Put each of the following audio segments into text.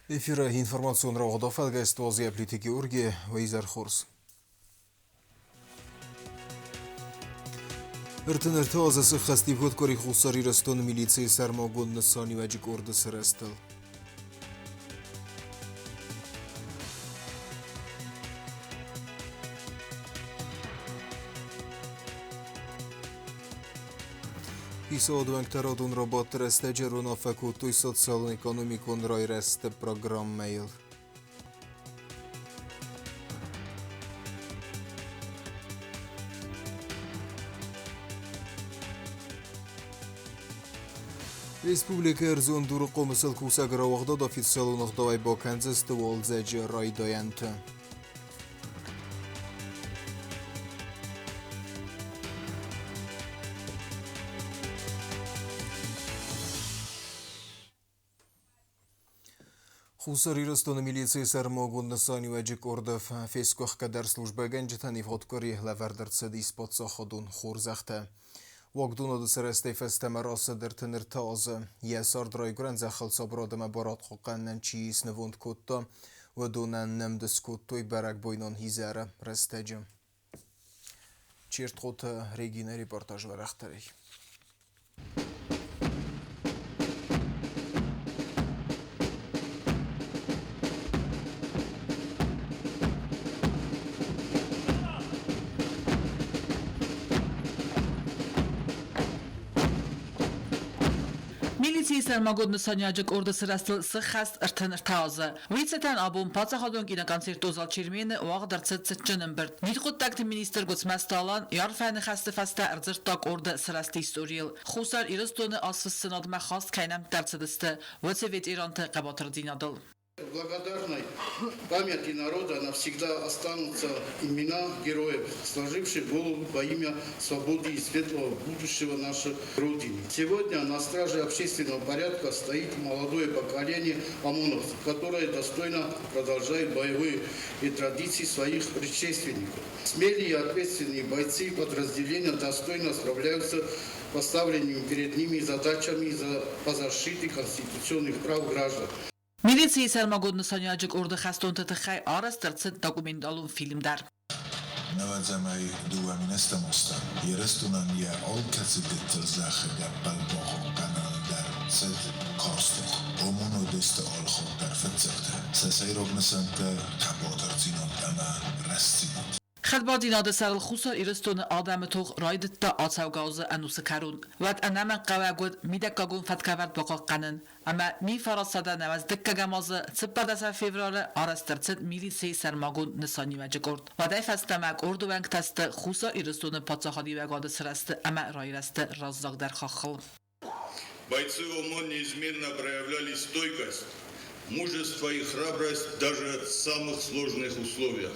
Эфиры информацион рауагъды фӕлгӕсты Азия Плиты Георгий, уӕ хорз. 33 азы сыххӕст ивгъуыд къуыри Хуссар Ирыстоны милицийы сӕрмагонд нысаниуӕджы къорды сырӕзтыл. Хицауады уӕнгтӕ радон рабадты рӕстӕджы ӕруынаффӕ кодтой социалон-экономикон райрӕзты программӕйыл. Республикӕйы ӕрдзон дуры хъомысыл кусӕг рауагъдад официалон ӕгъдауӕй бакӕндзысты уалдзӕджы райдайӕнты. Хуссар Ирыстоны милицийы сӕрмагонд нысаниуӕджы къорды фесгуыхгӕдӕр службӕгӕнджытӕн ивгъуыд къуыри лӕвӕрд ӕрцыдис паддзахадон хорзӕхтӕ. Уагдонады сырӕзтӕй фӕстӕмӕ рацыд 33 азы. Йӕ цард райгуырӕн зӕххыл сабырад ӕмӕ барадхъахъхъӕнынӕн чи снывонд кодта, уыдонӕн нымд скодтой бӕрӕгбойнон изӕры рӕстӕджы. Чертхъоты Регинӕ репортаж уӕрӕхдӕрӕй. Милицийы сӕрмагонд нысаниуӕджы къорды сырӕзтыл сыххӕст 33 азы. Уый цытӕн абон паддзахадон киноконцертон зал Чермены уагъд ӕрцыд цытджын ӕмбырд. Мидхъуыддӕгты министр Гуыцмӕзты Алан йӕ арфӕ ныхӕсты фӕстӕ ӕрдзырдта къорды сырӕзты историйыл. Хуссар Ирыстоны азфыссынадмӕ хаст кӕй нӕмттӕ ӕрцыдысты, уыцы ветеранты хъӕбатырдзинадыл. В благодарной памяти народа навсегда останутся имена героев, сложивших голову во имя свободы и светлого будущего нашей Родины. Сегодня на страже общественного порядка стоит молодое поколение ОМОНовцев, которое достойно продолжает боевые и традиции своих предшественников. Смелые и ответственные бойцы подразделения достойно справляются с поставленными перед ними задачами по защите конституционных прав граждан. Милицийы сӕрмагонд нысаниуӕджы къорды хӕстонты тыххӕй арӕзт ӕрцыд документалон фильм дӕр. Нӕуӕдзӕмӕй 2008 азты Ирыстонӕн йӕ алкӕцы гыццыл зӕххы гӕппӕл бахъахъхъӕныны дӕр цыд карз тох. ОМОН уыдысты алыхатт дӕр фыццӕгтӕ. Сӕ сӕйраг нысӕнттӕ хъӕбатырдзинад ӕмӕ рӕстдзинад. Хӕдбардзинады сӕрыл Хуссар Ирыстоны адӕмы тох райдыдта ацӕугӕ азы ӕнусы кӕрон. Уӕд ӕнӕмӕнгхъӕуӕг уыд мидӕггагон фӕткӕвӕрд бахъахъхъӕнын ӕмӕ 1990 дыккӕгӕм азы 14 февралы арӕзт ӕрцыд милицийы сӕрмагонд нысаниуӕджы къорд. Уӕдӕй фӕстӕмӕ къорды уӕнгтӕ сты Хуссар Ирыстоны паддзахадиуӕгады сырӕзты ӕмӕ райрӕзты раззагдӕр хаххыл. Бойцы ОМОН неизменно проявляли стойкость, мужество и храбрость даже в самых сложных условиях.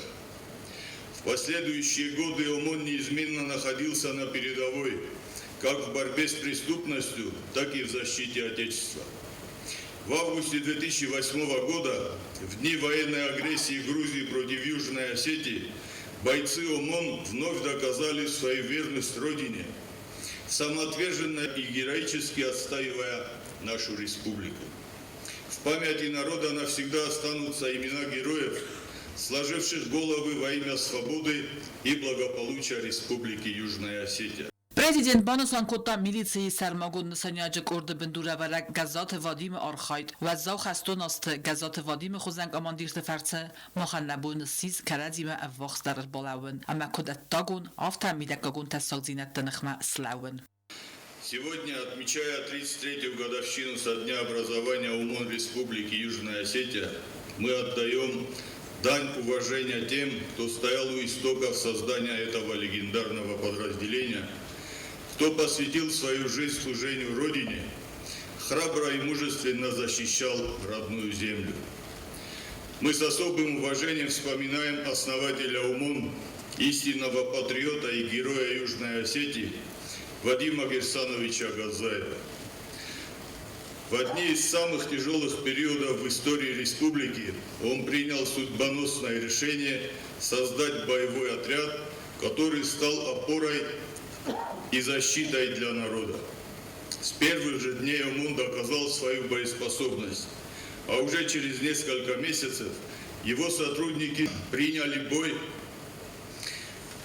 В последующие годы ОМОН неизменно находился на передовой, как в борьбе с преступностью, так и в защите Отечества. В августе 2008 года, в дни военной агрессии Грузии против Южной Осетии, бойцы ОМОН вновь доказали свою верность Родине, самоотверженно и героически отстаивая нашу республику. В памяти народа навсегда останутся имена героев, сложивших головы во имя свободы и благополучия Республики Южная Осетия. Президент банысан кодта милицийы сӕрмагонд нысаниуӕджы къорды бындурӕвӕрӕг Гӕззаты Вадимы архайд. Уӕззау хӕстон азты Гӕззаты Вадимы хуызӕн командирты фӕрцы махӕн нӕ бон ссис кӕрӕдзимӕ ӕввахсдӕр ӕрбалӕууын ӕмӕ куыд ӕддагон, афтӕ мидӕггагон тӕссагдзинӕдты ныхмӕ слӕууын. Сегодня, отмечая 33-ю годовщину со дня образования УМОН Республики Южная Осетия, мы отдаем дань уважения тем, кто стоял у истоков создания этого легендарного подразделения, кто посвятил свою жизнь служению Родине, храбро и мужественно защищал родную землю. Мы с особым уважением вспоминаем основателя УМОН, истинного патриота и героя Южной Осетии Вадима Герсановича Газаева. В одни из самых тяжелых периодов в истории республики он принял судьбоносное решение создать боевой отряд, который стал опорой и защитой для народа. С первых же дней ОМОН доказал свою боеспособность. А уже через несколько месяцев его сотрудники приняли бой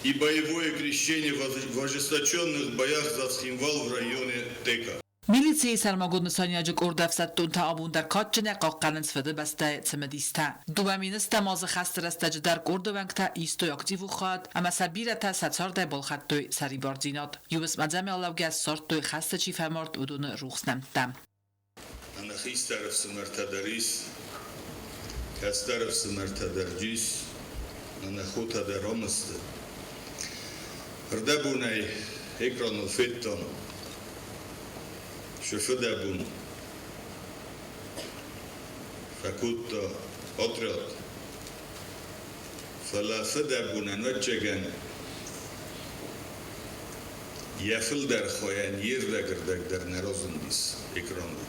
и боевое крещение в ожесточенных боях за Цхинвал в районе Тека. Милицийы сӕрмагонд нысаниуӕджы къорды ӕфсӕддонтӕ абон дӕр кадджынӕй хъахъхъӕнынц Фыдыбӕстӕйы цымыдистӕ. 20 ӕстӕм азы хӕсты рӕстӕджы дӕр къорды уӕнгтӕ истой активон хайад ӕмӕ сӕ бирӕтӕ сӕ цардӕй балхӕдтой сӕрибардзинад. Иу уысм ӕдзӕмӕй алӕугӕ ссардтой, хӕсты чи фӕмард, уыдоны рухс нӕмттӕ. Ӕнӕ хистӕр ӕфсымӕртӕ дӕр ис, кӕстӕр ӕфсымӕртӕ дӕр ис, ӕнӕ хотӕ дӕр ам сты. Ӕрдӕбонӕй экраныл федтам сӕ фыдӕбон фӕкодта отряд, фӕлӕ фыдӕбонӕн ӕвӕццӕгӕн йӕ фылдӕр хайӕн йе рдӕгырдӕг дӕр нӕ разындис экраныл.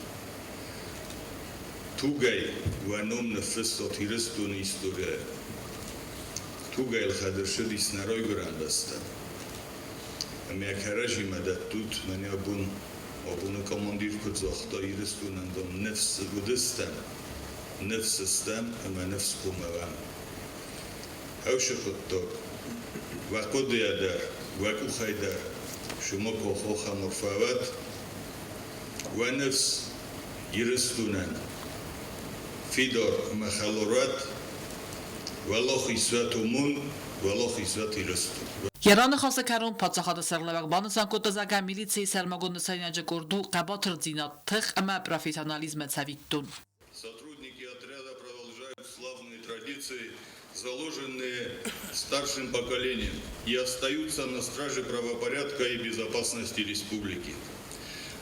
Тугӕй уӕ ном ныффыстат Ирыстоны историйӕ. Тугӕй ӕлхӕд ӕрцыдис нӕ райгуырӕн бӕстӕ. Ӕмӕ кӕрӕдзимӕ дӕттут мӕнӕ абон, абоны командир куыд загъта, Ирыстонӕн дам ныфс уыдыстӕм, ныфс стӕм ӕмӕ ныфс хъуамӕ уӕм. Хӕусы хъуыддаг, уӕ хъуыдыйӕ дӕр, уӕ къухӕй дӕр сымах ахӕм фӕуӕд, уӕ ныфс Ирыстонӕн фидар ӕмӕ хӕлар уӕд, уӕлахиз уӕт ОМОН, уӕлахиз уӕт Ирыстон. Йӕ раныхасы кӕрон паддзахады сӕргълӕууӕг банысан кодта, зӕгъгӕ, милицийы сӕрмагонд нысаниуӕджы къорд у хъӕбатырдзинад, тых ӕмӕ профессионализмы цӕвиттон. Сотрудники отряда продолжают славные традиции, заложенные старшим поколением, и остаются на страже правопорядка и безопасности республики.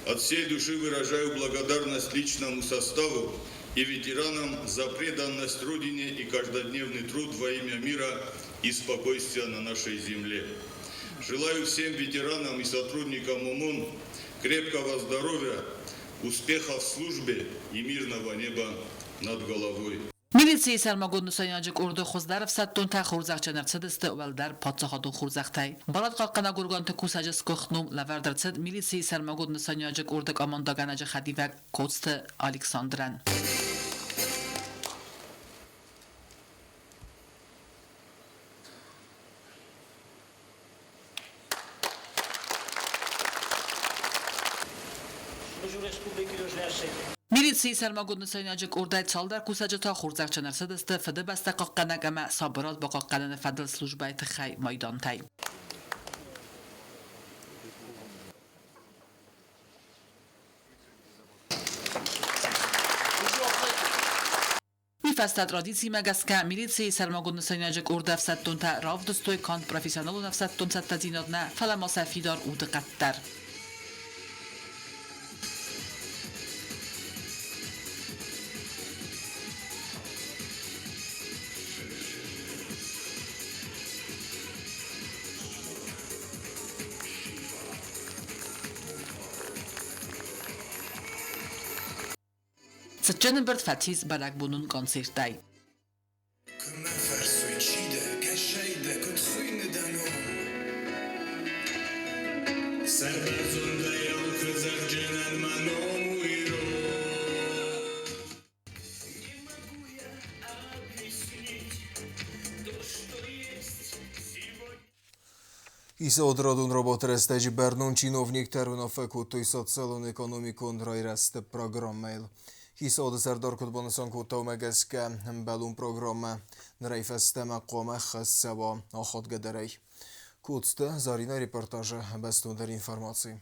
От всей души выражаю благодарность личному составу и ветеранам за преданность Родине и каждодневный труд во имя мира и спокойствия на нашей земле. Желаю всем ветеранам и сотрудникам ОМОН крепкого здоровья, успехов в службе и мирного неба над головой. Милицийы сӕрмагонд нысаниуӕджы къорды хуыздӕр ӕфсӕддонтӕ хорзӕхджын ӕрцыдысты уӕлдӕр паддзахадон хорзӕхтӕй. Барадхъахъхъӕнӕг органты кусӕджы сгуыхт ном лӕвӕрд ӕрцыд милицийы сӕрмагонд нысаниуӕджы къорды командӕгӕнӕджы хӕдивӕг Коцты Александрӕн. Милицийы сӕрмагонд нысаниуӕджы къордӕй цалдӕр кусӕджы та хорзӕхджын ӕрцыдысты Фыдыбӕстӕ хъахъхъӕнӕг ӕмӕ сабырад бахъахъхъӕныны фӕдыл службӕйы тыххӕй майдантӕй. Уый фӕстӕ традицимӕ гӕсгӕ милицийы сӕрмагонд нысаниуӕджы къорды ӕфсӕддонтӕ равдыстой канд профессионалон ӕфсӕддон цӕттӕдзинад нӕ, фӕлӕ ма сӕ фидар удыхъӕд дӕр. Цытджын ӕмбырд фӕцис бӕрӕгбонон концертӕй. Куы мӕ фӕрсой, чи дӕ, кӕсӕй дӕ, куыд хуыйны дӕ ном? Сӕрбӕрзондӕй алкуыдзӕгджынӕн мӕ ном у ирон. Не могу я объяснить то, что есть сегодня. Хицауады радон рабадты рӕстӕджы бӕрнон чиновниктӕ ӕруынаффӕ кодтой социалон-экономикон райрӕзты программӕйыл. Хицауады сӕрдар куыд банысан кодта, уымӕ гӕсгӕ ӕмбӕлон программӕ нырӕй фӕстӕмӕ хъуамӕ ӕххӕст цӕуа ахадгӕдӕрӕй. Коцты Заринӕ репортажы бӕстондӕр информаци.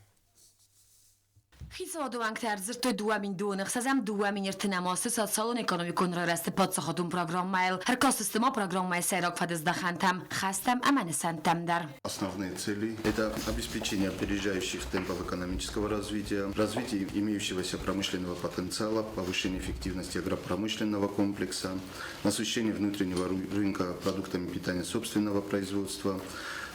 Хицауады уӕнгтӕ ӕрдзырдтой 2026-ӕм 2030-ӕм азты социалон-экономикон райрӕзты паддзахадон программӕйыл. Ӕркастысты ма программӕйы сӕйраг фӕдыздӕхӕнтӕм, хӕстӕм ӕмӕ нысӕнттӕм дӕр. Основные цели – это обеспечение опережающих темпов экономического развития, развитие имеющегося промышленного потенциала, повышение эффективности агропромышленного комплекса, насыщение внутреннего рынка продуктами питания собственного производства,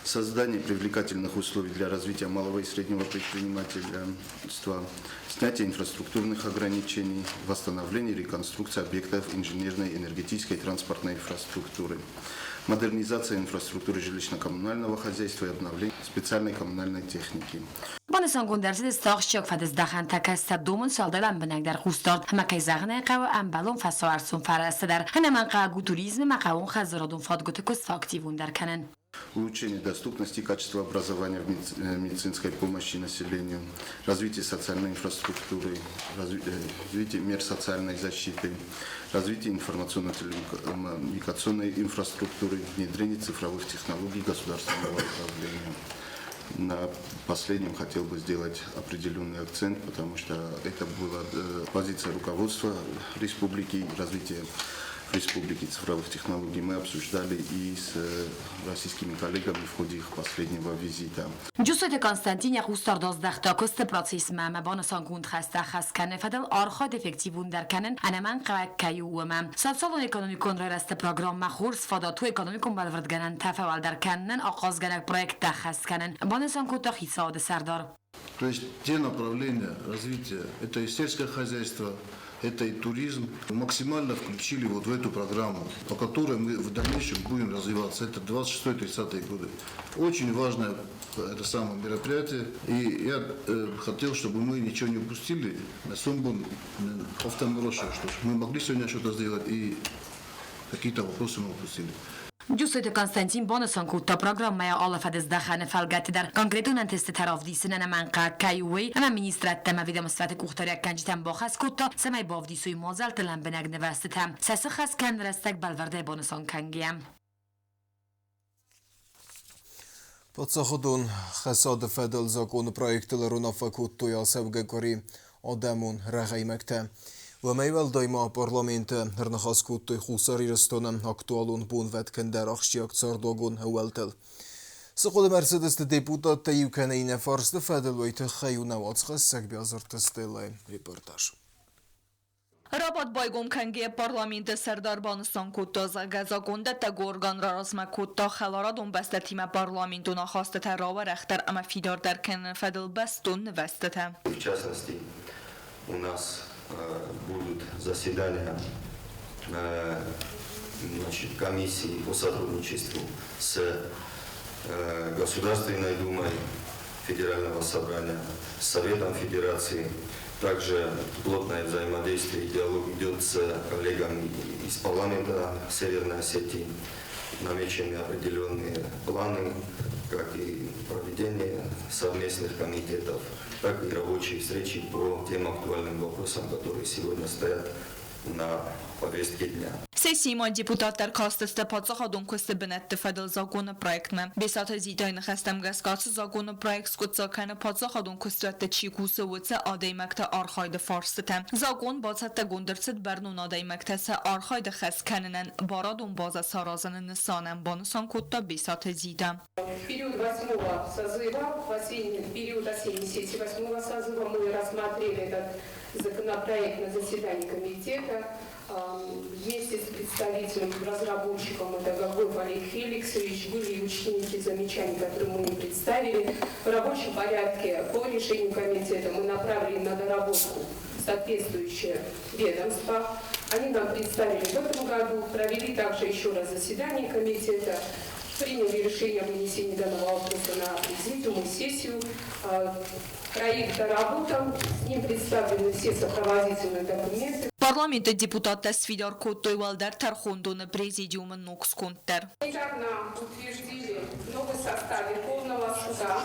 Создание привлекательных условий для развития малого и среднего предпринимательства, снятие инфраструктурных ограничений, восстановление и реконструкция объектов инженерной, энергетической и транспортной инфраструктуры, модернизация инфраструктуры жилищно-коммунального хозяйства и обновление специальной коммунальной техники. Банысангонд ӕрцыдысты ахсджиаг фӕдыздӕхӕнтӕ, кӕцытӕ домынц уӕлдай лӕмбынӕгдӕр хъусдард ӕмӕ, кӕй зӕгъын ӕй хъӕуы, ӕмбӕлон фӕсарӕрцон фӕрӕзтӕ дӕр. Ӕнӕмӕнгхъӕуӕг у туризмы ӕмӕ хъӕууон хӕдзарадон фадгуыты куыст фӕактивондӕр кӕнын. Улучшение доступности и качества образования в медицинской помощи населению, развитие социальной инфраструктуры, развитие мер социальной защиты, развитие информационно-телекоммуникационной инфраструктуры, внедрение цифровых технологий государственного управления. На последнем хотел бы сделать определенный акцент, потому что это была позиция руководства республики, развитие республики цифровых технологий мы обсуждали и с российскими коллегами в ходе их последнего визита. Джусойты Константин йӕ хъусдард аздӕхта куысты процессмӕ ӕмӕ банысангонд хӕстӕ ӕххӕст кӕныны фӕдыл архайд эффективондӕр кӕнын ӕнӕмӕнгхъӕуӕг кӕй у, уымӕ. Социалон-экономикон райрӕзты программӕ хорз фадат у экономикон бӕлвырдгӕнӕнтӕ фӕуӕлдӕр кӕнынӕн ахъазгӕнӕг проекттӕ ӕххӕст кӕнын, банысан кодта хицауады сӕрдар. То есть те направления развития, это и сельское хозяйство, это и туризм, максимально включили вот в эту программу, по которой мы в дальнейшем будем развиваться. Это 26-30 годы. Очень важное это самое мероприятие. И я хотел, чтобы мы ничего не упустили. На сомбон что мы могли сегодня что-то сделать и какие-то вопросы мы упустили. Джусойты Константин банысан кодта программӕйы алы фӕдыздӕхӕны фӕлгӕты дӕр конкретон ӕнтыстытӕ равдисын ӕнӕмӕнгхъӕуӕг кӕй у, уый, ӕмӕ министрадтӕ ӕмӕ ведомствӕты къухдариуӕггӕнджытӕн бахӕс кодта, цӕмӕй бавдисой мадзӕлтты лӕмбынӕг нывӕзтытӕ, сӕ сыххӕст кӕныны рӕстӕг бӕлвырдӕй банысан кӕнгӕйӕ. Паддзахадон хӕсады фӕдыл закъоны проектыл ӕруынаффӕ кодтой ацӕугӕ къуыри адӕмон рӕгъӕймӕгтӕ. Уымӕй уӕлдай ма парламенты ӕрныхас кодтой Хуссар Ирыстоны актуалон бонвӕткӕн дӕр ахсджиаг цардуагон ӕууӕлтыл. Цы хъуыдымӕ ӕрцыдысты депутаттӕ иу кӕнӕ иннӕ фарсты фӕдыл, уый тыххӕй у нӕ уацхӕссӕг Биазырты Стеллайы репортаж. Рабадт байгом кӕнгӕйӕ Парламенты сӕрдар банысан кодта, зӕгъгӕ, закондӕттӕг орган раразмӕ кодта хӕларадон бӕстӕтимӕ парламентон ахастытӕ рауӕрӕхдӕр ӕмӕ фидардӕр кӕныны фӕдыл бӕстон нывӕзтытӕ. В частности, у нас будут заседания, значит, комиссии по сотрудничеству с Государственной Думой Федерального собрания, с Советом Федерации. Также плотное взаимодействие и диалог идет с коллегами из парламента Северной Осетии. Намечены определенные планы, как и проведение совместных комитетов, так и рабочие встречи по тем актуальным вопросам, которые сегодня стоят на повестке дня. Сессийы ма депутаттӕ ркастысты паддзахадон куысты бынӕтты фӕдыл законы проектмӕ. Бесаты Зитайы ныхӕстӕм гӕсгӕ ацы законы проект скъуыддзаг кӕны паддзахадон куыстуӕтты чи кусы, уыцы адӕймӕгты архайды фарстытӕ. Закон бацӕттӕгонд ӕрцыд бӕрнон адӕймӕгтӕ сӕ архайды хӕс кӕнынӕн барадон базӕ саразыны нысанӕн, банысан кодта Бесаты Зита. В период восьмого созыва, в осенний, в период осенней сессии восьмого созыва мы рассмотрели этот законопроект на заседании комитета вместе с представителем, разработчиком, это Гагоев Олег Феликсович, были учтены те замечания, которые мы им представили. В рабочем порядке по решению комитета мы направили на доработку соответствующее ведомство. Они нам представили в этом году, провели также еще раз заседание комитета, приняли решение о вынесении данного вопроса на президиум и сессию. Проект доработан, с ним представлены все сопроводительные документы. Парламенты депутаттӕ сфидар кодтой Уӕлдӕр тӕрхондоны президиумы ног сконд дӕр. Недавно утвердили новый состав Верховного суда.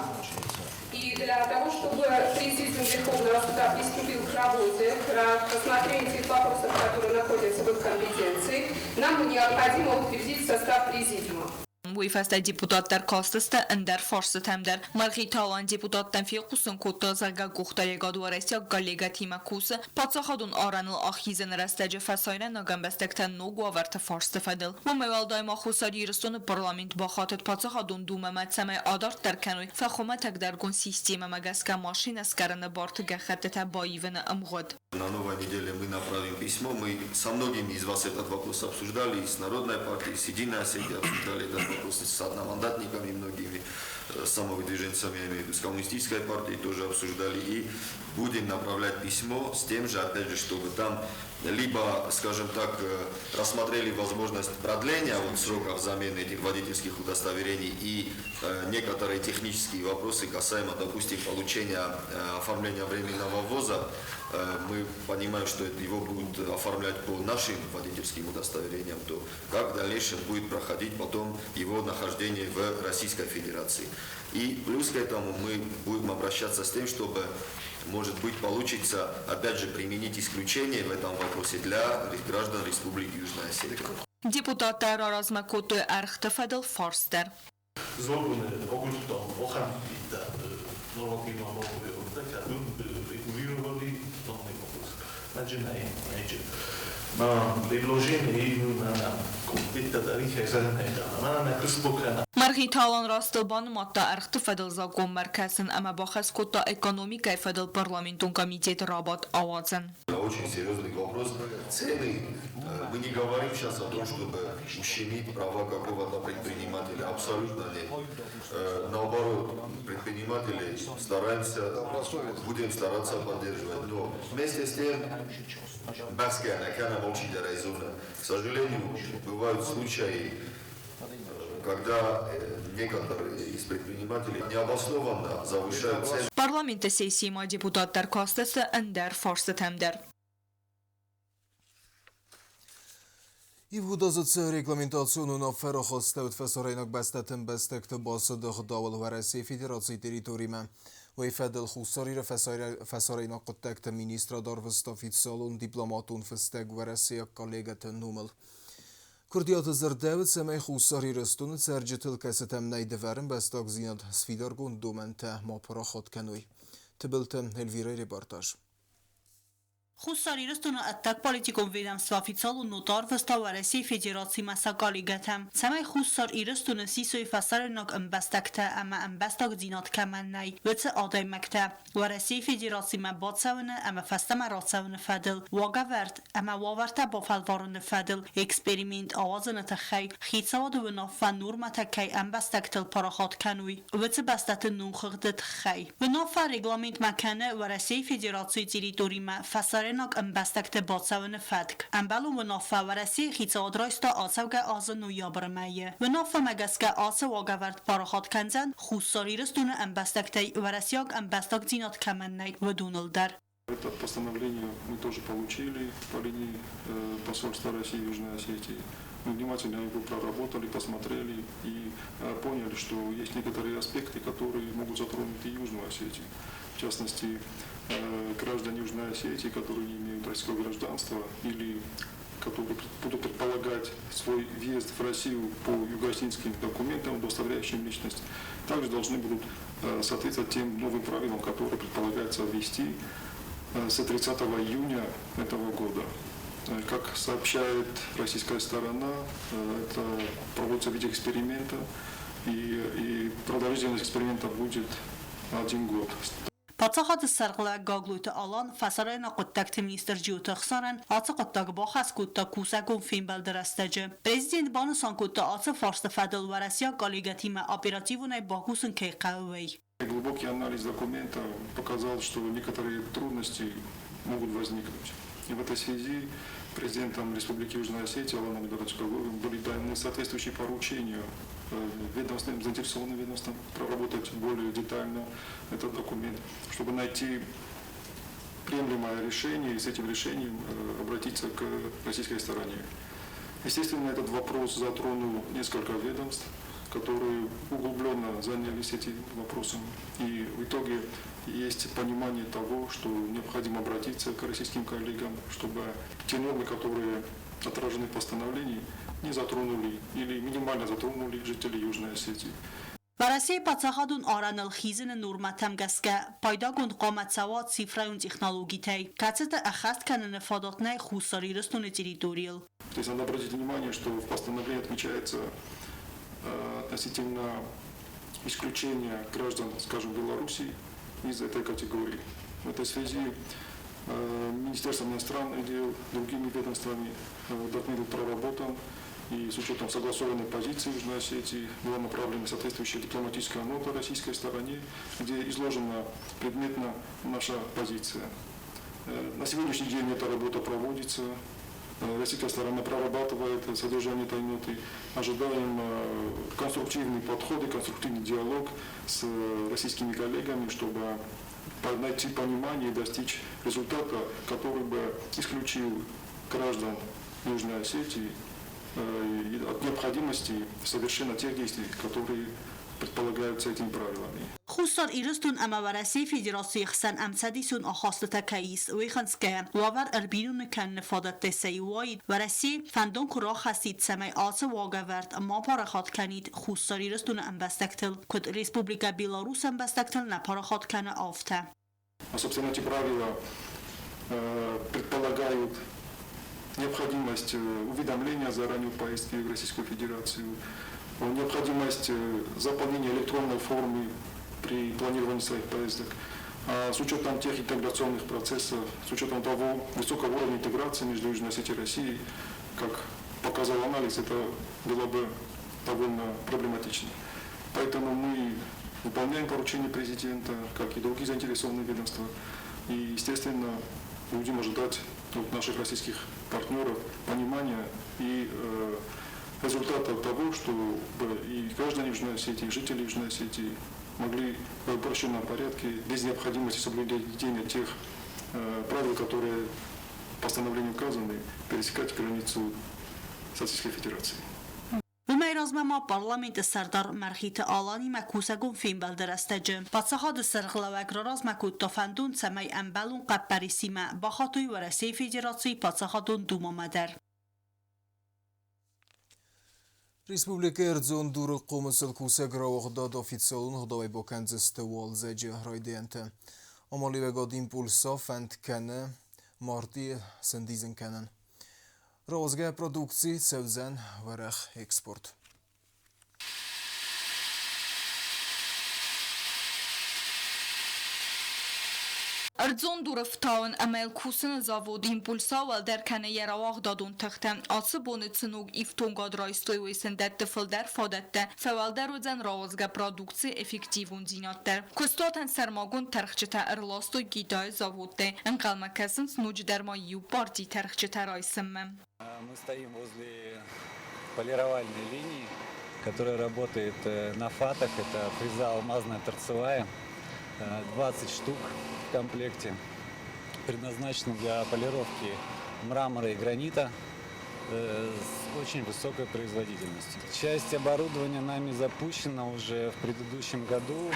И для того, чтобы президиум Верховного суда приступил к работе, к рассмотрению тех вопросов, которые находятся в их компетенции, нам необходимо утвердить состав президиума. Уый фӕстӕ депутаттӕ ркастысты ӕндӕр фарстытӕм дӕр. Мӕргъиты Алан депутаттӕн фехъусын кодта, зӕгъгӕ, къухдариуӕгад уӕрӕсейаг коллегӕтимӕ кусы паддзахадон арӕныл ахизыны рӕстӕджы фӕсарӕйнаг ӕмбӕстӕгтӕн ног уавӕрты фарсты фӕдыл. Уымӕй уӕлдай ма Хуссар Ирыстоны парламент бахатыд Паддзахадон Думӕмӕ, цӕмӕй адарддӕр кӕной фӕхуымӕтӕгдӕргонд системӕмӕ гӕсгӕ машинӕ скъӕрыны барты гӕххӕттытӕ баивыны ӕмгъуыд. На новой неделе мы направим письмо. Мы со многими из вас этот вопрос обсуждали, и с Народной партией, и с Единой Осетией обсуждали этот вопрос, с одномандатниками многими, самовыдвиженцами, я имею в виду, с Коммунистической партией тоже обсуждали. И будем направлять письмо с тем же, опять же, чтобы там либо, скажем так, рассмотрели возможность продления вот сроков замены этих водительских удостоверений и некоторые технические вопросы касаемо, допустим, получения, оформления временного ввоза. Мы понимаем, что его будут оформлять по нашим водительским удостоверениям, то как в дальнейшем будет проходить потом его нахождение в Российской Федерации. И плюс к этому мы будем обращаться с тем, чтобы, может быть, получится, опять же, применить исключение в этом вопросе для граждан Республики Южная Осетия. Депутаттӕ раразмӕ кодтой ӕргъты фӕдыл фарст дӕр. Мӕргъиты Алан растыл банымадта ӕргъты фӕдыл закъонмӕ ӕркӕсын ӕмӕ бахӕс кодта экономикӕйы фӕдыл парламентон комитеты рабадт ауадзын. Очень серьезный вопрос. Цены. Мы не говорим сейчас о том, чтобы ущемить права какого-то предпринимателя. Абсолютно нет. Наоборот, предпринимателей стараемся, будем стараться поддерживать. Но вместе с тем, к сожалению, бывают случаи, когда некоторые из предпринимателей необоснованно завышают цены. Парламенты сессийы ма депутаттӕ ӕркастысты ӕндӕр фарстытӕм дӕр. Ивгъуыд азы цы регламентацион уынаффӕ рахастӕуыд фӕсарӕйнаг бӕстӕты ӕмбӕстӕгты бацыды ӕгъдауыл Уӕрӕсейы Федерацийы территоримӕ, уый фӕдыл Хуссар Иры фӕсарӕйнаг хъуыддӕгты министрад арвыста официалон дипломатон фыстӕг уӕрӕсейаг коллегӕты номыл. Куырдиаты дзырдӕуы, цӕмӕй Хуссар Ирыстоны цӕрджытыл, кӕцытӕм нӕй дывӕр ӕмбӕстагдзинад, сфидаргонд домӕнтӕ ма парахат кӕной. Тыбылты Эльвирӕйы репортаж. Хуссар Ирыстоны ӕддагполитикон ведомство официалон нот арвыста Уӕрӕсейы Федерацимӕ сӕ коллегӕтӕм, цӕмӕй Хуссар Ирыстоны сисой фӕсарӕйнаг ӕмбӕстӕгтӕ ӕмӕ ӕмбӕстагдзинад кӕмӕн нӕй, уыцы адӕймӕгтӕ Уӕрӕсейы Федерацимӕ бацӕуыны ӕмӕ фӕстӕмӕ рацӕуыны фӕдыл уагӕвӕрд ӕмӕ уавӕртӕ бафӕлварыны фӕдыл эксперимент ауадзыны тыххӕй хицауады уынаффӕ нормӕтӕ кӕй ӕмбӕстӕгтыл парахат кӕной, уыцы бӕстӕты номхыгъды тыххӕй. Уынаффӕ регламентмӕ кӕны Уӕрӕсейы Федерацийы территоримӕ фӕсарӕйнаг ӕмбӕстӕгты бацӕуыны фӕтк. Ӕмбӕлон уынаффӕ Уӕрӕсейы хицауад райста ацӕугӕ азы ноябры мӕйы. Уынаффӕмӕ гӕсгӕ ацы уагӕвӕрд парахат кӕндзӕн Хуссар Ирыстоны ӕмбӕстӕгтӕй уӕрӕсейаг ӕмбӕстагдзинад кӕмӕн нӕй, уыдоныл дӕр. Это постановление мы тоже получили по линии посольства России в Южной Осетии. Мы внимательно его проработали, посмотрели и поняли, что есть некоторые аспекты, которые могут затронуть и Южную Осетию. В частности, граждане Южной Осетии, которые не имеют российского гражданства или которые будут предполагать свой въезд в Россию по юго-осетинским документам, удостоверяющим личность, также должны будут соответствовать тем новым правилам, которые предполагается ввести с 30 июня этого года. Как сообщает российская сторона, это проводится в виде эксперимента, и продолжительность эксперимента будет 1 год. Паддзахады сӕргълӕууӕг Гаглойты Алан фӕсарӕйнаг хъуыддӕгты министр Джиоты Ӕхсарӕн ацы хъуыддаг бахӕс кодта кусӕгон фембӕлды рӕстӕджы. Президент банысан кодта ацы фарсты фӕдыл уӕрӕсейаг коллегӕтимӕ оперативонӕй бакусын кӕй хъӕуы, уый. Глубокий анализ документа показал, что некоторые трудности могут возникнуть. И в этой связи президентом Республики Южная Осетия Аланом Эдуардовичем Гаглоевым были даны соответствующие поручения ведомствам, заинтересованным ведомствам проработать более детально этот документ, чтобы найти приемлемое решение и с этим решением обратиться к российской стороне. Естественно, этот вопрос затронул несколько ведомств, которые углубленно занялись этим вопросом. И в итоге есть понимание того, что необходимо обратиться к российским коллегам, чтобы те нормы, которые отражены в постановлении, не затронули или минимально затронули жителей Южной Осетии. Уӕрӕсейы паддзахадон арӕныл хизыны нормӕтӕм гӕсгӕ пайдагонд хъуамӕ цӕуа цифрӕйон технологитӕй, кӕцыты ӕххӕст кӕныны фадат нӕй Хуссар Ирыстоны территорийыл. То есть надо обратить внимание, что в постановлении отмечается относительно исключения граждан, скажем, Беларуси из этой категории. В этой связи Министерством иностранных дел, другими ведомствами документ был проработан. И с учетом согласованной позиции Южной Осетии была направлена соответствующая дипломатическая нота российской стороне, где изложена предметно наша позиция. На сегодняшний день эта работа проводится. Российская сторона прорабатывает содержание этой ноты. Ожидаем конструктивный подход и конструктивный диалог с российскими коллегами, чтобы найти понимание и достичь результата, который бы исключил граждан Южной Осетии от необходимости совершенно тех действий, которые предполагаются этими правилами. Хуссар Ирыстон ӕмӕ Уӕрӕсейы Федерацийы хсӕн ӕмцӕдисон ахастытӕ кӕй ис, уый хынцгӕйӕ, уавӕр ӕрбиноныг кӕныны фадӕттӕй сӕ иу уаид, Уӕрӕсе фӕндон куы рахӕссид, цӕмӕй ацы уагӕвӕрд ма парахат кӕнид Хуссар Ирыстоны ӕмбӕстӕгтыл, куыд Республикӕ Беларусы ӕмбӕстӕгтыл нӕ парахат кӕны, афтӕ. Собственно, эти правила предполагают необходимость уведомления заранее о поездке в Российскую Федерацию, необходимость заполнения электронной формы при планировании своих поездок. А с учетом тех интеграционных процессов, с учетом того высокого уровня интеграции между Южной Осетией и Россией, как показал анализ, это было бы довольно проблематично. Поэтому мы выполняем поручение президента, как и другие заинтересованные ведомства. И, естественно, будем ожидать от наших российских партнеров понимания и результата того, чтобы и граждане Южной Осетии, и жители Южной Осетии могли в упрощенном порядке, без необходимости соблюдения тех правил, которые в постановлении указаны, пересекать границу с Российской Федерацией. Уымӕй размӕ ма Парламенты Сӕрдар Мӕргъиты Аланимӕ кусӕгон фембӕлды рӕстӕджы паддзахады сӕргълӕууӕг раразмӕ кодта фӕндон, цӕмӕй ӕмбӕлон хъӕппӕрисимӕ бахатой Уӕрӕсейы Федерацийы Паддзахадон Думӕмӕ дӕр. Республикӕйы ӕрдзон дуры хъомысыл кусӕг рауагъдад официалон ӕгъдауӕй бакӕндзысты уалдзӕджы райдайӕнты. Амалиуӕгад «Импульс» фӕнд кӕны мартъийы сӕндидзын кӕнын. Рауадзгӕ продукци цӕудзӕн уӕрӕх экспорт. Ӕрдзон дуры фтауын ӕмӕ йыл кусыны завод «Импульс» уӕлдӕр кӕны йӕ рауагъдадон тыхтӕ. Ацы боны цы ног ифтонгад райстой, уый сын дӕтты фылдӕр фадӕттӕ, фӕуӕлдӕр уыдзӕн рауадзгӕ продукцийы эффективондзинад дӕр. Куыстуатӕн сӕрмагонд тӕрхджытӕ ӕрластой Китайы заводтӕй. Ӕнхъӕлмӕ кӕсынц ноджыдӕр ма иу парти тӕрхджытӕ райсынмӕ. Мы стоим возле полировальной линии, которая работает на фатах. Это фреза алмазная торцевая, 20 штук в комплекте. Предназначена для полировки мрамора и гранита с очень высокой производительностью. Часть оборудования нами запущена уже в предыдущем году.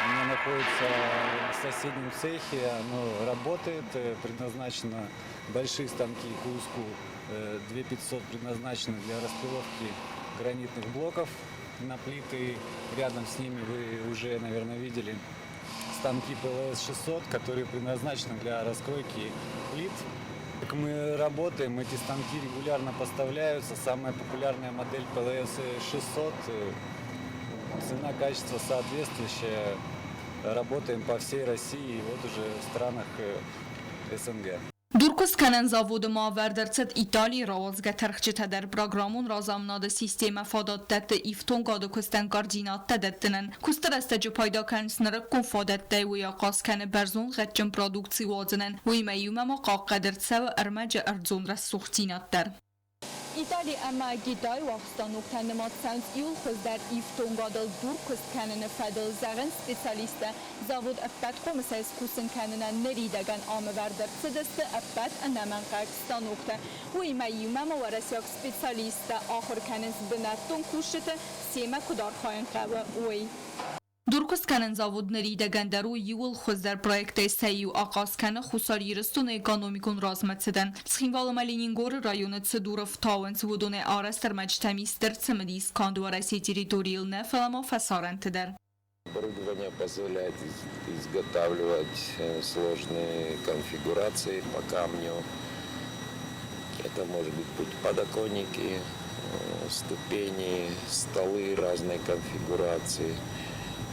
Она находится в соседнем цехе, оно работает, предназначено большие станки Куску 2500 предназначены для распиловки гранитных блоков на плиты. Рядом с ними вы уже, наверное, видели станки ПЛС-600, которые предназначены для раскройки плит. Как мы работаем, эти станки регулярно поставляются. Самая популярная модель ПЛС-600, цена-качество соответствующая. Работаем по всей России и вот уже в странах СНГ. Дуркуысткӕнӕн заводы ма ӕвӕрд ӕрцыд Италийы рауадзгӕ тӕрхджытӕ дӕр. Программон разамынады системӕ фадат дӕтты ифтонгады куыстӕн координаттӕ дӕттынӕн. Куысты рӕстӕджы пайда кӕнынц нырыккон фадӕттӕй, уый ахъаз кӕны бӕрзонд гъӕдджын продукци уадзынӕн. Уыимӕ иумӕ ма хъахъхъӕд ӕрцӕуы ӕрмӕджы ӕрдзон рӕсугъддзинад дӕр. Итали ӕмӕ Китайы уагъдстаноктӕ нымад цӕуынц иууыл хуыздӕр ифтонгадыл дуркуыст кӕныны фӕдыл, зӕгъынц специалисттӕ. Завод ӕппӕт хъомысӕй скусын кӕнынӕн ныридӕгӕн ӕмӕвӕрд ӕрцыдысты ӕппӕт ӕнӕмӕнгхъӕуӕг станоктӕ. Уыимӕ иумӕ ма уӕрӕсейаг специалисттӕ ахуыр кӕнынц бынӕттон кусджыты, семӕ куыд архайын хъӕуы, уый. Дуркуыстгӕнӕн завод ныридӕгӕн дӕр у иууыл хуыздӕр проекттӕй сӕ иу, ахъаз кӕны Хуссар Ирыстоны экономикон размӕцыдӕн. Цхинвал ӕмӕ Ленингоры районы цы дур ӕфтауынц, уыдонӕй арӕзт ӕрмӕджытӕм ис стыр цымыдис канд Уӕрӕсейы территорийыл нӕ, фӕлӕ ма фӕсарӕнты дӕр. Оборудование позволяет изготавливать сложные конфигурации по камню. Это может быть подоконники, ступени, столы разной конфигурации,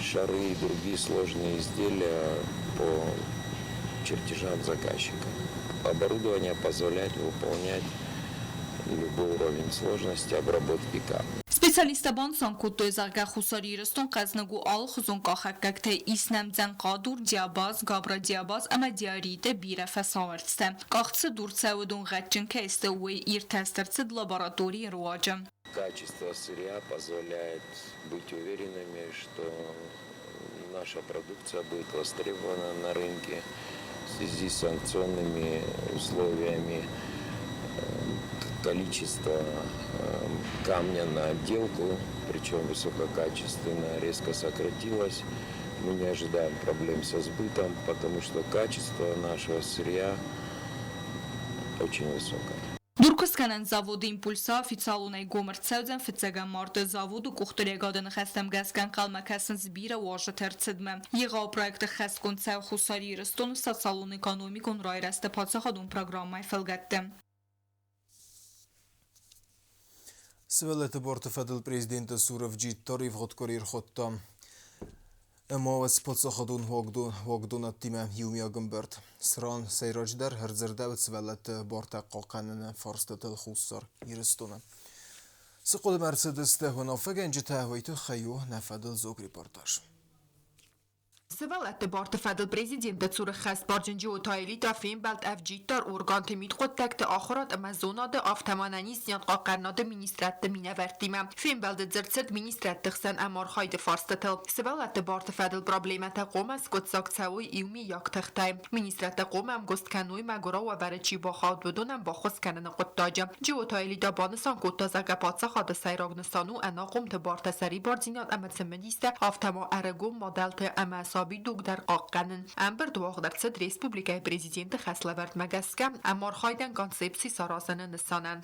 шары и другие сложные изделия по чертежам заказчика. Оборудование позволяет выполнять любой уровень сложности обработки камня. Специалисттӕ банысан кодтой, зӕгъгӕ, Хуссар Ирыстон хъӕзныг у алыхуызон къахӕггӕгтӕй, ис нӕм дзӕнхъадур, диабаз, габродиабаз ӕмӕ диариты бирӕ фӕсауӕрцтӕ. Къахт цы дур цӕуы, уыдон гъӕдджын кӕй сты, уый иртӕст ӕрцыд лабораторийы руаджы. Качество сырья позволяет быть уверенными, что наша продукция будет востребована на рынке в связи с санкционными условиями. Количество камня на отделку, причем высококачественно, резко сократилось. Мы не ожидаем проблем со сбытом, потому что качество нашего сырья очень высокое. Дуркуыстгӕнӕн завод Импульс-ы официалонӕй гом ӕрцӕудзӕн фыццӕгӕм марты. Заводы къухдариуӕгады ныхӕстӕм гӕсгӕ ӕнхъӕлмӕ кӕсынц бирӕ уазджыты ӕрцыдмӕ. Егъау проекты хӕсгонд цӕуы Хуссар Ирыстоны социалон-экономикон райрӕзты паддзахадон программӕйы фӕлгӕтты. Сывӕллӕтты барты фӕдыл президенты цур ӕвджиддӕр ивгъуыд къуыри ӕрхуыдта ӕмӕ паддзахадон уагдонадтимӕ иумиаг ӕмбырд, цыран сӕйраджыдӕр ӕрдзырдӕуыд сывӕллӕтты бартӕ хъахъхъӕныны фарстатыл Хуссар Ирыстоны. Цы хъуыдымӕ ӕрцыдысты уынаффӕгӕнджытӕ, уый тыххӕй у нӕ фӕдылдзог репортаж. Сывӕллӕтты барты фӕдыл президенты цуры хӕсбарджын Джиоты Аэлита фембӕлд ӕвджиддар органты мидхъуыддӕгты, ахуырад ӕмӕ зонады, афтӕ ма ӕнӕниздзинад хъахъхъӕнынады министрадты минӕвӕрттимӕ. Фембӕлды дзырд цыд министрадты хсӕн ӕмархайды фарстытыл. Сывӕллӕтты барты фӕдыл проблемӕтӕ хъуамӕ скъуыддзаг цӕуой иумиаг тыхтӕй. Министрадтӕ хъуамӕ ӕмгуыст кӕной мӕгуырау уавӕры чи бахауд, уыдонӕн баххуыс кӕныны хъуыддаджы. Джиоты Аэлита банысан кодта, зӕгъгӕ, паддзахады сӕйраг нысан у ӕнахъомты бартӕ сӕрибардзинад ӕмӕ цымыдистӕ, афтӕ ма ӕрыгон мадӕлты ӕмӕ сабидуг дӕр хъахъхъӕнын. Ӕмбырд уагъд ӕрцыд республикӕйы президенты хӕслӕвӕрдмӕ гӕсгӕ ӕмархайдӕн концепци саразыны нысанӕн.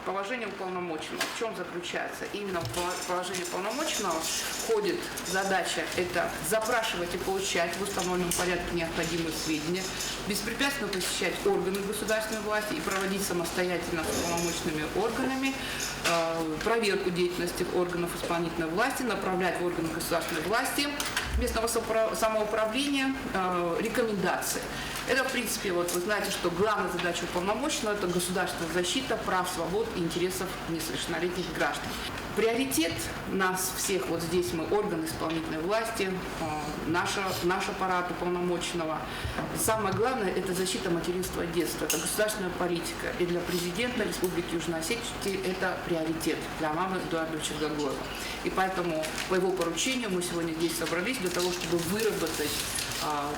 Положение уполномоченного в чем заключается? Именно в положение уполномоченного входит задача это запрашивать и получать в установленном порядке необходимые сведения, беспрепятственно посещать органы государственной власти и проводить самостоятельно с уполномоченными органами проверку деятельности органов исполнительной власти, направлять в органы государственной власти местного самоуправления рекомендации. Это, в принципе, вот вы знаете, что главная задача уполномоченного – это государственная защита прав, свобод и интересов несовершеннолетних граждан. Приоритет нас всех, вот здесь мы, органы исполнительной власти, наш аппарат уполномоченного. Самое главное – это защита материнства и детства, это государственная политика. И для президента Республики Южная Осетия это приоритет, для мамы Эдуардовича Гаглоева. И поэтому по его поручению мы сегодня здесь собрались для того, чтобы выработать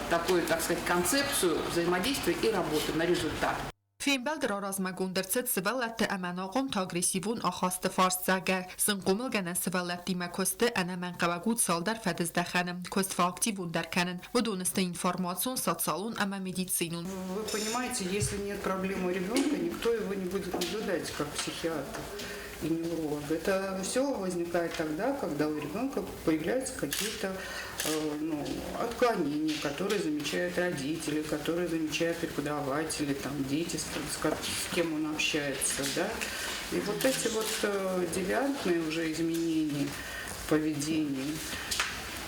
такую, так сказать, концепцию взаимодействия и работы на результат. Фембӕлды раразмӕгонд ӕрцыд сывӕллӕтты ӕмӕ ӕнахъомты агрессивон ахасты фарст, зӕгъгӕ, сын хъомылгӕнӕн сывӕллӕттимӕ куысты ӕнӕмӕнгхъӕуӕг у цалдӕр фӕдыздӕхӕны, куыст фӕактивондӕр кӕнын. Уыдон сты информацион, социалон ӕмӕ медицинон. Вы понимаете, если нет проблемы у ребенка, никто его не будет наблюдать как психиатр и невролог. Это все возникает тогда, когда у ребенка появляются какие-то ну, отклонения, которые замечают родители, которые замечают преподаватели, там, дети, с кем он общается. Да? И вот эти вот девиантные уже изменения в поведении,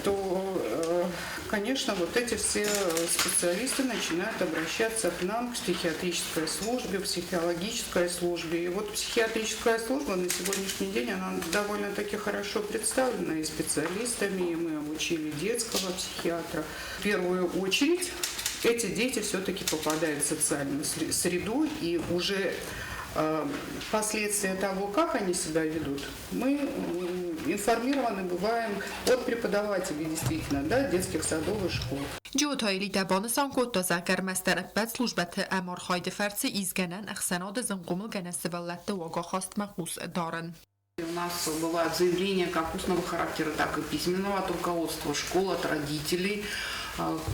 то, конечно, вот эти все специалисты начинают обращаться к нам, к психиатрической службе, психологической службе. И вот психиатрическая служба на сегодняшний день, она довольно-таки хорошо представлена и специалистами, и мы обучили детского психиатра. В первую очередь эти дети все-таки попадают в социальную среду, и уже последствия того, как они себя ведут, мы информированы бываем от преподавателей, действительно, да, детских садов и школ. Джиоты Аэлитӕ банысан кодта, зӕгъгӕ, ӕрмӕстдӕр ӕппӕт службӕты ӕмархайды фӕрцы ис гӕнӕн ӕхсӕнады зынхъомылгӕнӕн сывӕллӕтты уагахастмӕ хъус дарын. У нас бывают заявления как устного характера, так и письменного от руководства школ, от родителей,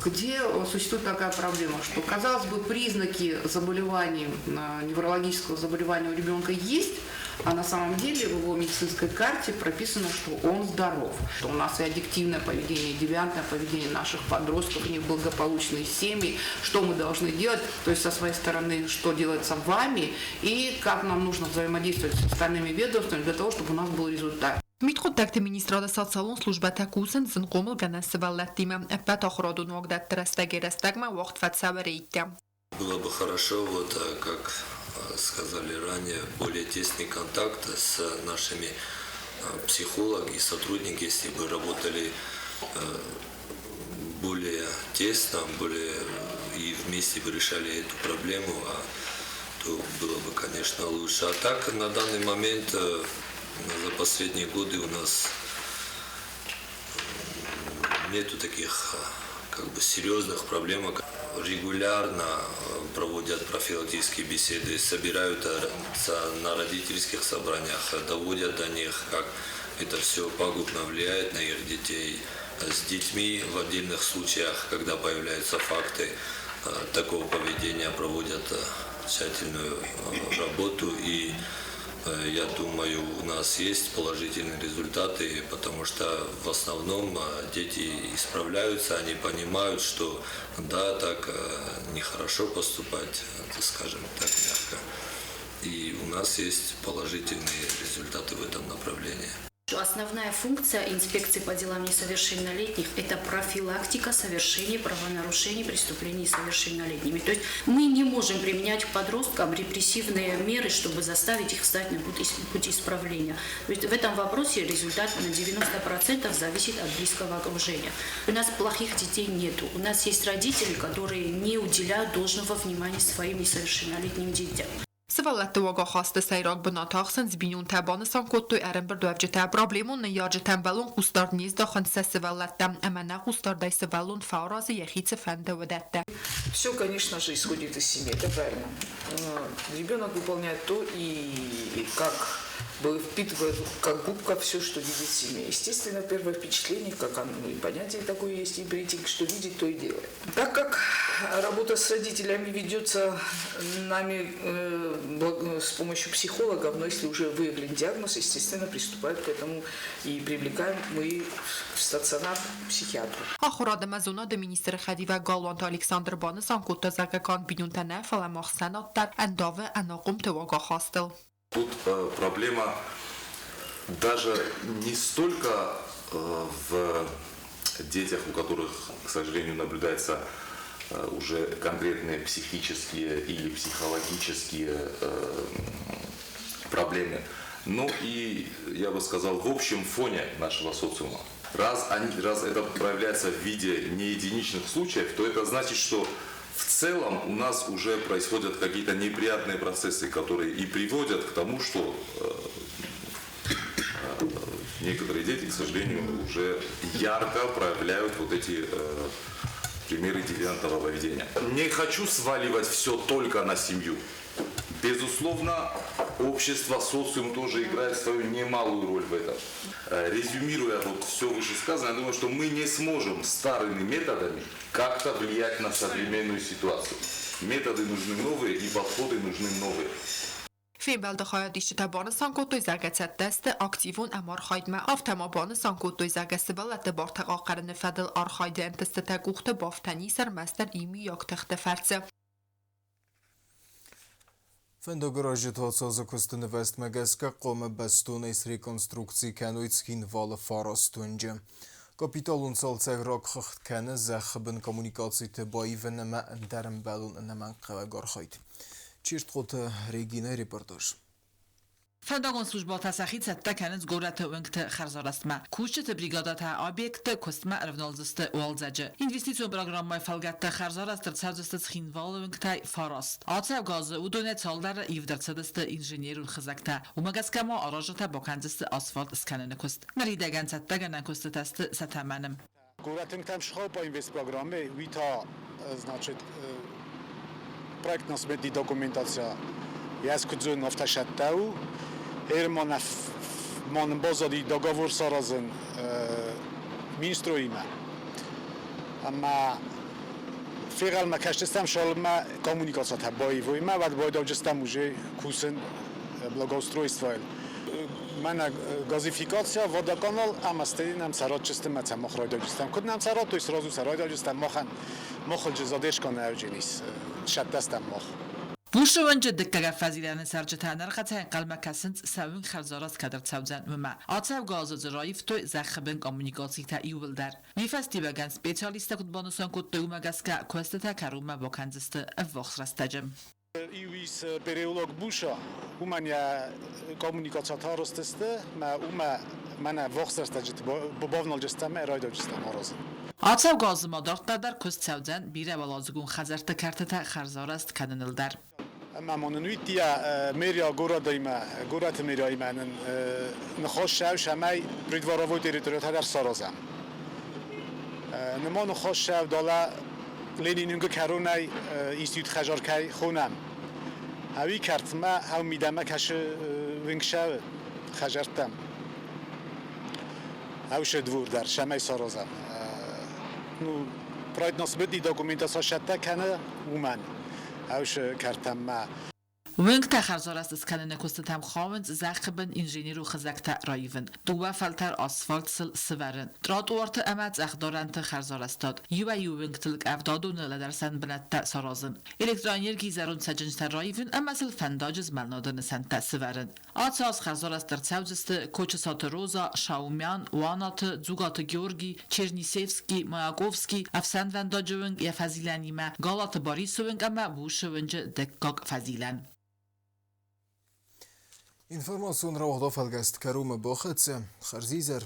где существует такая проблема, что, казалось бы, признаки заболеваний, неврологического заболевания у ребенка есть, а на самом деле в его медицинской карте прописано, что он здоров. У нас и аддиктивное поведение, и девиантное поведение наших подростков, неблагополучные семьи, что мы должны делать, то есть со своей стороны, что делается вами, и как нам нужно взаимодействовать с остальными ведомствами для того, чтобы у нас был результат. Мидхъуыддӕгты министрады социалон службӕтӕ кусынц зынхъомылгӕнӕн сывӕллӕттимӕ. Ӕппӕт ахуырадон уагдӕтты рӕстӕгӕй-рӕстӕгмӕ уагъд фӕцӕуы рейдтӕ. Было бы хорошо, вот как сказали ранее, более тесный контакт с нашими психологи и сотрудники, если бы работали более тесно, более и вместе бы решали эту проблему, то было бы, конечно, лучше. А так, на данный момент, за последние годы у нас нету таких как бы серьезных проблем. Регулярно проводят профилактические беседы, собираются на родительских собраниях, доводят до них, как это все пагубно влияет на их детей. С детьми в отдельных случаях, когда появляются факты такого поведения, проводят тщательную работу. И я думаю, у нас есть положительные результаты, потому что в основном дети исправляются, они понимают, что да, так нехорошо поступать, скажем так мягко. И у нас есть положительные результаты в этом направлении. Основная функция инспекции по делам несовершеннолетних – это профилактика совершения правонарушений, преступлений несовершеннолетними. То есть мы не можем применять к подросткам репрессивные меры, чтобы заставить их встать на путь исправления. То есть в этом вопросе результат на 90% зависит от близкого окружения. У нас плохих детей нету. У нас есть родители, которые не уделяют должного внимания своим несовершеннолетним детям. Сывӕллӕтты уагахасты сӕйраг бынат ахсынц бинонтӕ, банысан кодтой ӕрӕмбырдуӕвджытӕ. Проблемон ныййарджытӕ ӕмбӕлон хъусдард не здахынц сӕ сывӕллӕттӕм, ӕмӕ нӕ хъусдардӕй сывӕллон фӕаразы йӕхи цы фӕнды, уыдӕттӕ. Все, конечно же, исходит из семьи, это правильно. Ребенок выполняет то и как бы впитывает как губка все, что видит в семье. Естественно, первое впечатление, как оно, и понятие такое есть, импринтинг, что видит, то и делает. Так как работа с родителями ведется нами с помощью психологов, но если уже выявлен диагноз, естественно, приступают к этому и привлекаем мы в стационар психиатру. Ахуырад ӕмӕ зонады министры хӕдивӕг Галуанты Александр банысан кодта, зӕгъгӕ, канд бинонтӕ нӕ, фӕлӕ ма ӕхсӕнад дӕр ӕндавы ӕнахъомты уагахастыл. Тут проблема даже не столько в детях, у которых, к сожалению, наблюдаются уже конкретные психические или психологические проблемы, но и, я бы сказал, в общем фоне нашего социума. Раз это проявляется в виде не единичных случаев, то это значит, что в целом у нас уже происходят какие-то неприятные процессы, которые и приводят к тому, что некоторые дети, к сожалению, уже ярко проявляют вот эти примеры девиантного поведения. Не хочу сваливать все только на семью. Безусловно, общество, социум тоже играет свою немалую роль в этом. Резюмируя вот все вышесказанное, я думаю, что мы не сможем старыми методами как-то влиять на современную ситуацию. Методы нужны новые и подходы нужны новые. Фембӕлды хайадисджытӕ банысан кодтой, зӕгъгӕ, цӕттӕ сты активон ӕмархайдмӕ, афтӕ ма банысан кодтой, зӕгъгӕ, сывӕллӕтты бартӕ хъахъхъӕныны фӕдыл архайды ӕнтыстытӕ къухты бафтӕн ис ӕрмӕстдӕр иумиаг тыхты фӕрцы. Фӕндагаразджыты ацазы куысты нывӕзтмӕ гӕсгӕ хъуамӕ бӕстонӕй среконструкци кӕной Цхинвалы фараст уынджы. Капиталон цалцӕг рагхыгъд кӕны зӕххы бын коммуникациты баивын ӕмӕ ӕндӕр ӕмбӕлон ӕнӕмӕнгхъӕуӕг архайд. Чертхъоты Регинӕйы репортаж. Фӕндагон службӕтӕ сӕхи цӕттӕ кӕнынц горӕты уынгты хӕрзарӕзтмӕ. Кусджыты бригадӕтӕ объектты куыстмӕ ӕрӕвналдзысты уалдзӕджы. Инвестицион программӕйы фӕлгӕтты хӕрзарӕзт ӕрцӕудзысты Цхинвалы уынгтӕй фараст. Ацӕугӕ азы уыдонӕй цалдӕры ивд ӕрцыдысты инженерон хызӕгтӕ. Уымӕ гӕсгӕ ма аразджытӕ бакӕндзысты асфальт скӕныны куыст. Ныридӕгӕн цӕттӕгӕнӕн куыстытӕ сты сӕ тӕмӕны. Горӕтынгтӕм схауы инвестпрограммӕ, уый та, значит, проектно-сметный документация йӕ куыд зонын, афтӕ сӕттӕ у. Ма нын баззади договор саразын Минстроимӕ. Ӕмӕ фегъӕлмӕ кӕсдзыстӕм цалынмӕ коммуникациятӕ баивой ӕмӕ уӕд байдауджыстӕм уже кусын благоустройствойыл. Мӕнӕ газификация, водоканал ӕмӕ стӕй нӕм саратджысты мӕ цӕ мах райдайджыстӕм. Куыд нӕм сарадтой, сразу сӕ райдайджыстӕм махӕн махылджы задержка нӕ ис, сӕттӕстӕм мах. Бушы уынджы дыккӕгӕм фӕзилӕны цӕрджытӕ ӕнӕрхъӕцӕй ӕнхъӕлмӕ кӕсынц, сӕ уынг хӕрзарӕзт кӕд ӕрцӕудзӕн, уымӕ. Ацӕугӕ азы дзы раивтой зӕххы бын коммуникацитӕ иууылдӕр. Уый фӕстиуӕгӕн специалисттӕ куыд банысан кодтой, уымӕ гӕсгӕ куыстытӕ кӕронмӕ бакӕндзысты ӕввахс рӕстӕджы. Иу ис переулок Буша, уымӕн йӕ коммуникацитӕ арӕзт сты, мӕ уымӕ мӕнӕ ввахс рӕстӕджыты бавналджыстӕм ӕмӕ райдайджыстӕм аразын. Ацӕугӕ азы ма дарддӕр дӕр куыст цӕудзӕн бирӕуӕладзыгон хӕдзӕртты кӕртытӕ хӕрзарӕзт кӕныныл дӕр. Ӕмӕ ма нын уыдтийӕ мэрия городимӕ, горӕты мэрияимӕ нын ныхас цӕуы, цӕмӕй придворовой территоритӕ дӕр саразӕм. Ныма ныхас цӕуы далӕ Ленинунгы кӕронӕй институт хӕзар кӕй хонӕм. Ӕви кӕртмӕ, ау мидӕмӕ кӕсы уынгсӕвы хӕзӕрттӕм. Ӕвсы двор дӕр цӕмӕй саразӕм. Ну, проект нас быди документӕ сӕттӕ кӕны уымӕн. Ӕвсы кӕртӕммӕ. Уынгтӕ хӕрзарӕзт скӕныны куыстытӕм хауынц зӕххы бын инженерон хызӕгтӕ раивын, дыууӕ фӕлтӕр асфальт сыл сывӕрын, тротуарты ӕмӕ цъӕхдарӕнты хӕрзарӕзтад, иуӕй-иу уынгтыл къӕвдадоны лӕдӕрсӕн бынӕттӕ саразын, электроэнергийы зӕронд цӕджындзтӕ раивын ӕмӕ сыл фӕндаджы змӕлынады нысӕнттӕ сывӕрын. Ацы аз хӕрзарӕзт ӕрцӕудзысты Кочысаты Роза, Шаумян, Уанаты, Дзугаты Георгий, Чернисевский, Маяковский, ӕфсӕнвӕндаджы уынг йӕ фӕзилӕнимӕ, Галаты Барисы уынг ӕмӕ Бушы уынджы дыккаг фӕзилӕн. Информацион рауагъд афӕлгӕст кӕронмӕ бахӕццӕ. Хӕрзизӕр.